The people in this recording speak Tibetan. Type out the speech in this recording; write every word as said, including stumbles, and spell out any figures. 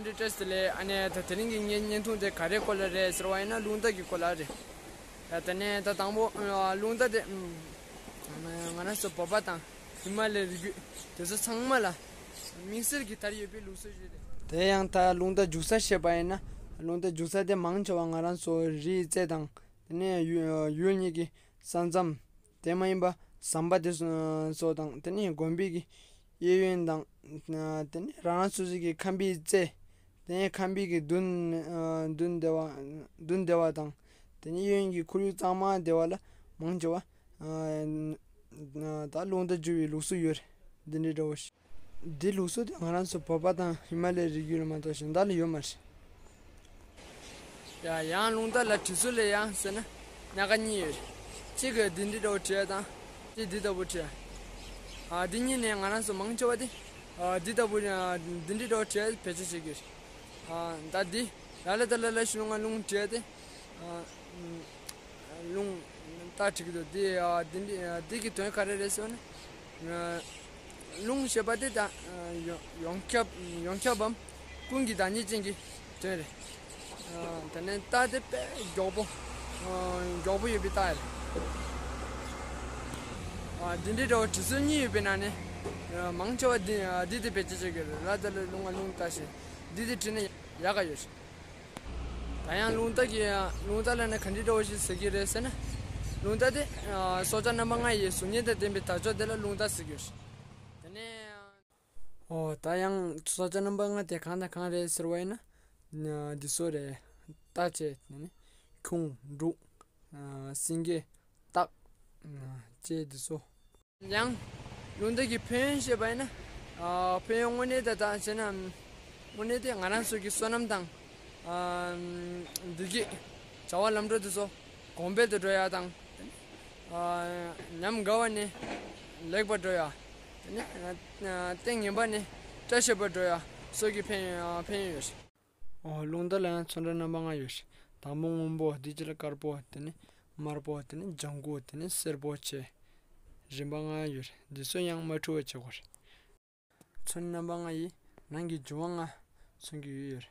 འདི་བཀྲ་ཤིས་བདེ་ལེགས། ཨ་ནི་ད་དེ་རིང་གི་ངའི་བརྙན་ཐུང་དེ་ག་རེའི་སྐོར་ལ་རེད་ཟེར་བ་ཡིན་ན་རླུང་རྟ་གི་སྐོར་ལ་རེད། ད་དེ་ནས་ད་དང་པོ་རླུང་རྟ་དེ་ང་རང་ཚོ་བོད་པ་དང་ཧི་མ་ལའི་རི་རྒྱུད་དེ་ཚོ་ཚང་མ་ལ་དམིགས་བསལ་གྱི་དར་ཡོད་པའི་ལུགས་སྲོལ་ཞིག་རེད། དེ་ཡང་ད་རླུང་རྟ་རྒྱུག་ས་བཤད་པ་ཡིན་ན་རླུང་རྟ་རྒྱུག་ས་དེ་མང་ཆེ་བ་ང་རང་ཚོ་རིའི་རྩེ་དང་དེ་ནས་ཡུལ་ཡུལ་གཉིས་ཀྱི་ས་མཚམས། དེ་མ་ཡིན་པ་ཟམ་པ་དེ་ཚོ་དང་དེ་ནས་དགོན་པའི་གི་གཡས་གཡོན་དང་དེ་ནས་རང་རང་སོ་སོ་གི་ཁང་པའི་རྩེ། དེ་ནས་ཁང་པའི་གི་མདུན་མདུན་སྡེ་བ་མདུན་སྡེ་བ་དང་དེ་ནས་གཡས་གཡོན་གྱི་ཁོར་ཡུག་གཙང་མ་སྡེ་བ་ལ་མང་ཆེ་བ་ད་རླུང་རྟ་རྒྱུག་པའི་ལུགས་སྲོལ་ཡོད་རེད། འདི་འདྲའི་འདྲ་བོ་ཞིག་འདི་ལུགས་སྲོལ་དེ་ང་རང་ཚོ་བོད་པ་དང་ཧི་མ་ལའི་རི་རྒྱུད་ལ་མ་གཏོགས་གཞན་དག་ལ་ཡོད་མ་རེད། ཡ་ཡང་རླུང་རྟ་ལ་དྲི་ཚུལ་ལ་ཡང་ཟེར་ན་སྣ་ཁ་གཉིས་ཡོད་རེད། གཅིག་གི་འདི་འདྲའི་འདྲ་བོ་བྲིས་དང་གཅིག་འདི་ལྟ་བུ་བྲིས། ཨ་འདི་གཉིས་ནས་ང་རང་ཚོ་མང་ཆེ་བ་དེ་ཨ་འདི་ལྟ་བུ་ཨ་འདི་འདྲའི་འདྲ་བོ་བྲིས་བེད་སྤྱོད་བྱེད་ཀྱི་ཡོད་རེད། ཨ་ད་འདི་ལ་ལ་ད་ལ་ལ་ཤུ་ལུང་ང་ལུང་བྲིས་ཏེ་ཨ། རླུང་རྟ་བྲིས་ཀྱི་འདུག་འདི་ཨ་འདི་འདི་ཨ་འདི་གི་དོན་ག་རེ་རེད་ཟེར་ན། ཨ་རླུང་ཞེས་པ་དེ་ད་ཨ་ཡོངས་ཡོངས་ཁྱབ་ཡོངས་ཁྱབ་བམ་ཀུན་གྱི་བདག་ཉིད་ཅན་གྱི་དོན་རེད། ཨ་དེ་ནས་རྟ་དེ་དཔེ་མགྱོགས་པོ་ཨ་མགྱོགས་པོ་ཡོད་པའི་རྟ་རེད། ཨ་འདི་འདྲའི་འདྲ་བོ་བྲིས་ཚུལ་གཉིས་ཡོད་པའི་ནང་ནས་ཨ་མང་ཆེ་བ་འདི་ཨ་འདི་དེ་བེད་སྤྱོད་བྱེད་ཀྱི་རེད། ལ་ད་ལ་རླུང་ང་རླུང་རྟ་ཞེས་འདི་དེ་བྲིས་ན་ཡག་ག་ཡོད་རེད། ད་ཡང་རླུང་རྟ་གི་རླུང་རྟ་ལབ་ན་ག་འདྲའི་འདྲ་བོ་ཞིག་ཟེར་གྱི་རེད་ཟེར་ན། རླུང་རྟ་དེ་ཨ་སྲོག་ཆགས་རྣམ་པ་ལྔ་ཡི་གཟུགས་བརྙན་དང་ལྡན་པའི་དར་ལྕོག་དེ་ལ་རླུང་རྟ་ཟེར་གྱི་རེད། དེ་ནས་ཨོ་ད་ཡང་སྲོག་ཆགས་རྣམ་པ་ལྔ་དེ་གང་དང་གང་རེད་ཟེར་བ་ཡིན་ན། འདི་ཚོ་རེད། རྟ་བཅས་དེ་ནས་ཁྱུང་འབྲུག་ཨ་སེང་གེ་སྟག་ཨ་བཅས་འདི་ཚོ། ཡང་རླུང་རྟ་གི་ཕན་ཡོན་བཤད་པ་ཡིན་ན། ཨ་ཕན་ཡོན་དངོས་གནས་དེ་ད་བྱས་ན། དངོས་གནས་དེ་ང་རང་ཚོ་གི་བསོད་ནམས་དང་། ཨ་བདེ་སྐྱིད། བྱ་བ་ལམ་འགྲོ་དེ་ཚོ་གོང་འཕེལ་དུ་འགྲོ་ཡ་དང་། ཨ་ཉམས་དགའ་བ་ནས་ལེགས་པར་འགྲོ་ཡ། དེ་ནས་ཨ་ཏིང་ངེ་འཛིན་པ་ནས་བཀྲ་ཤིས་པར་འགྲོ་ཡ་སོགས་ཀྱི་ཕན་ཡོན་ཕན་ཡོན་ཡོད། ཨོ་རླུང་རྟ་ལ་ཡང་ཚོན་ཁྲ་རྣམ་པ་ལྔ་ཡོད། དང་པོ་སྔོན་པོ། དེ་རྗེས་ལ་དཀར་པོ། དེ་ནས་དམར་པོ། དེ་ནས་ལྗང་གུ། དེ་ནས་སེར་པོ་བཅས་རིམ་པ་ལྔ་ཡོད། འདི་ཚོ་ཡང་མ་འཁྲུལ་བ་བྱེད་དགོས། ཚོན་རྣམ་པ་ལྔ་ཡིས་ནང་གི་འབྱུང་བ་ལྔ་མཚོན་གྱི་ཡོད།